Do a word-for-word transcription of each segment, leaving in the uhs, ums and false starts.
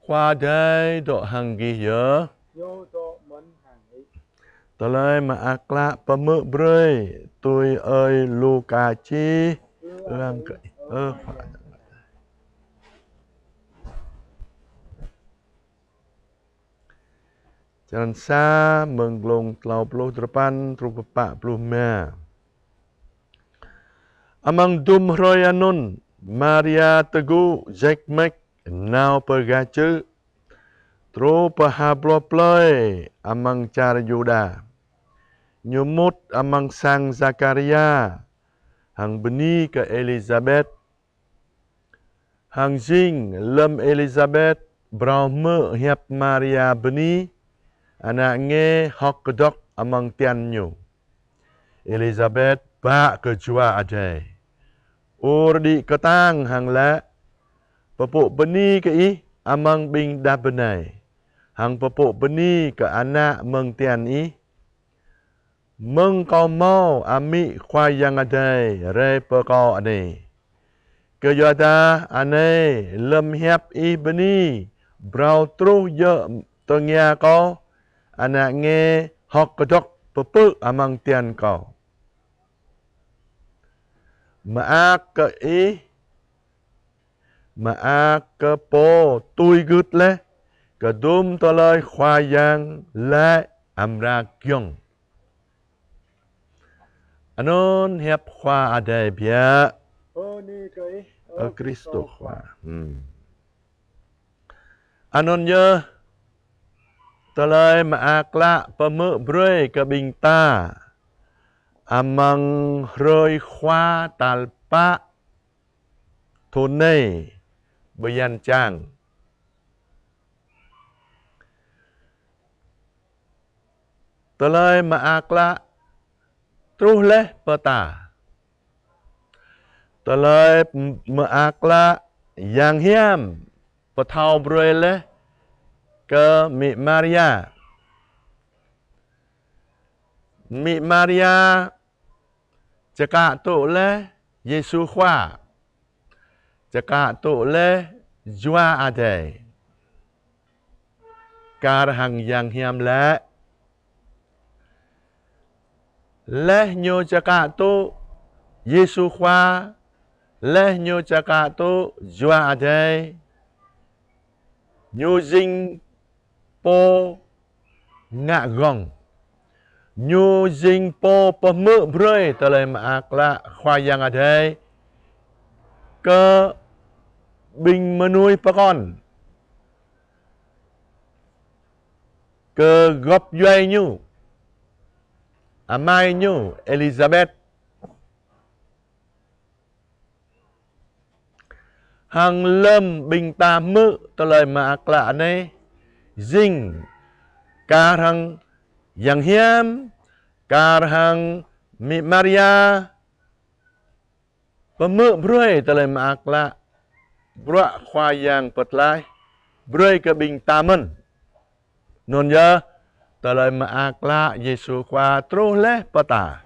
Khua Adai dŏ hăng gih yơh. Ñu dŏ mơ̆n hăng ih. Tơlơi mơak klă pơhmư̆ brơi tui ơi Luka čih. Ư-ang kơ Ih, ơ Khua. Črăn sa, mơ̆ng glông klâo pluh duapăn truh pơ pă pluh rơma. Amăng hơdôm hrơi anŭn, Maria tơgŭ jĕk mĕk nao pơ gah čư̆, truh pơ ha bluh plơi amăng čar Yuđa. Ñu mŭt amăng sang Zakaria, hăng bơni kơ Êlisabet. Hăng jing lơm Êlisabet phrâo hmư̆ hiăp Maria bơni, ană nge hơ̆k kơdŏk amăng tian ñu, Êlisabet bă kơ Jua Adai, ur đĭ kơtang hăng laĭ: Pơpŭ bơni kơ ih amăng ƀing đah bơnai, hăng pơpŭ bơni kơ ană mơ̆ng tian ih. Mơ̆ng kâo hmâo amĭ Khua Yang Adai rai pơ kâo anai. Kơyuadah anai lơm hiăp ih bơni phrâo truh djơ̆ tơngia kâo, ană nge hơ̆k kơdŏk pơpư̆ amăng tian kâo. Mơak kơ ih, mơak kơ pô tui gưt laih kơ hơdôm tơlơi Khua Yang laĭ amra giŏng. Anŭn hiăp Khua Adai biă. Bơni kơ Ih, ơ Krist Khua. Hmm. Anŭn yơh, tơlơi mơak klă pơhmư̆ brơi kơ ƀing ta amăng hrơi Khua tal pă thŭn anai, bơyan čang. Tơlơi mơak klă truh laih pơ ta. Tơlơi m-, mơak klă Yang Hiam pơthâo brơi laih kơ mĭ Maria. Mĭ Maria čơkă tŭ laih Yêsu Khua, čơkă tŭ laih Jua Adai. Kar hăng Yang Hiam laĭ, laih ñu čơkă tŭ Yêsu Khua, laih ñu čơkă tŭ Jua Adai, ñu jing pô ngă gơ̆ng. Ñu jing pô pơhmư̆ brơi tơlơi mơak klă Khua Yang Adai kơ ƀing mơnuih pơkŏn, kơ gŏp djuai ñu, amai ñu Êlisabet. Hăng lơm ƀing ta hmư̆ tơlơi mơak klă anai, jing kar hăng Yang Hiam, kar hăng mĭ Maria pơhmư̆ brơi tơlơi mơak klă bruă Khua Yang pơtlaih brơi kơ ƀing ta mơ̆n. Anŭn yơh, tơlơi mơak klă Yêsu Khua truh laih pơ ta.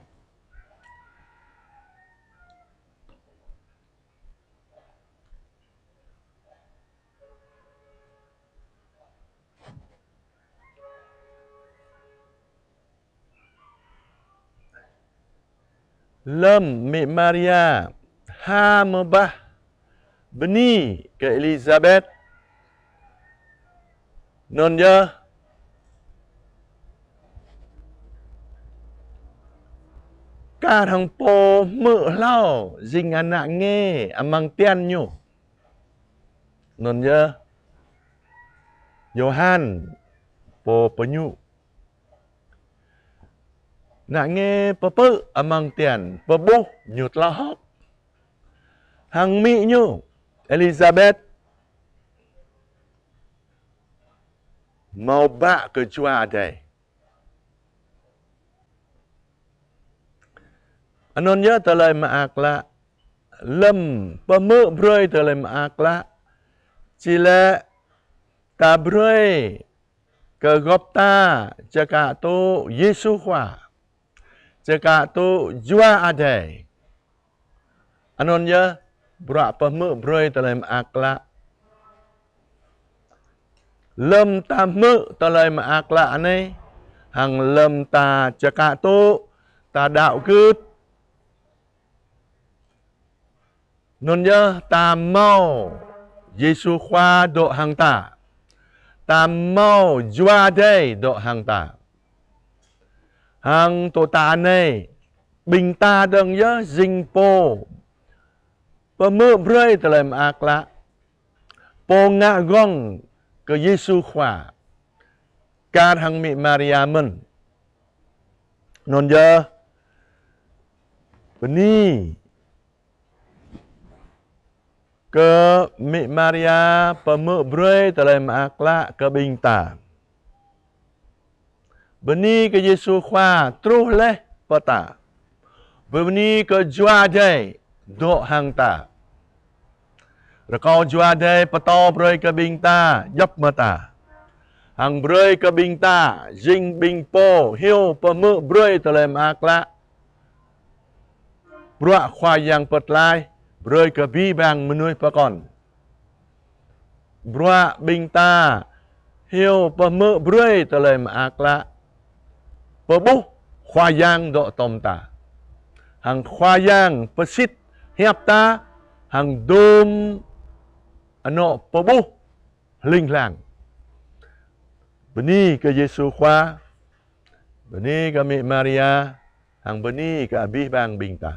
Lơm mĭ Maria ha mơbah bơni kơ Êlisabet, anŭn yơh, kar hăng pô hmư̆ hlâo jing ană nge amăng tian ñu, anŭn yơh Yôhan pô pơñu. Ană nge pơpư̆ amăng tian, pơƀuh ñu tlao hơ̆k. Hăng mĭ ñu Êlisabet hmâo bă kơ Jua Adai. Anŭn yơh tơlơi mơak klă. Lơm pơhmư̆ brơi tơlơi mơak klă, či lĕ ta brơi kơ gŏp ta čơkă tŭ Yêsu Khua, čơkă tŭ Jua Adai. Anŭn yơh bruă pơhmư̆ brơi tơlơi mơak klă. Lơm ta hmư̆ tơlơi mơak klă anai, hăng lơm ta čơkă tŭ, ta đaŏ gưt. Anŭn yơh ta hmâo Yêsu Khua dŏ hăng ta. Ta hmâo Jua Adai dŏ hăng ta. Hăng tŏ ta anai, ƀing ta dơ̆ng yơh jing pô pơhmư̆ brơi tơlơi mơak klă, pô ngă gơ̆ng kơ Yêsu Khua, kar hăng mĭ Maria mơ̆n. Anŭn yơh, bơni kơ mĭ Maria pơhmư̆ brơi tơlơi mơak klă kơ ƀing ta. Bơni kơ Yêsu Khua truh laih pơ ta. Bơni kơ Jua Adai dŏ hăng ta. Rơkâo Jua Adai pơtô brơi kơ ƀing ta djŏp mơta, hăng brơi kơ ƀing ta jing ƀing pô hyu pơhmư̆ brơi tơlơi mơak klă bruă Khua Yang pơtlaih brơi kơ abih bang mơnuih pơkŏn. Bruă ƀing ta hyu pơhmư̆ brơi tơlơi mơak klă pơƀuh Khua Yang dŏ tom ta, hăng Khua Yang pơsit hiăp ta, hăng dôm anŏ pơƀuh hling hlang. Bơni kơ Yêsu Khua, bơni kơ mĭ Maria, hăng bơni kơ abih bang ƀing ta.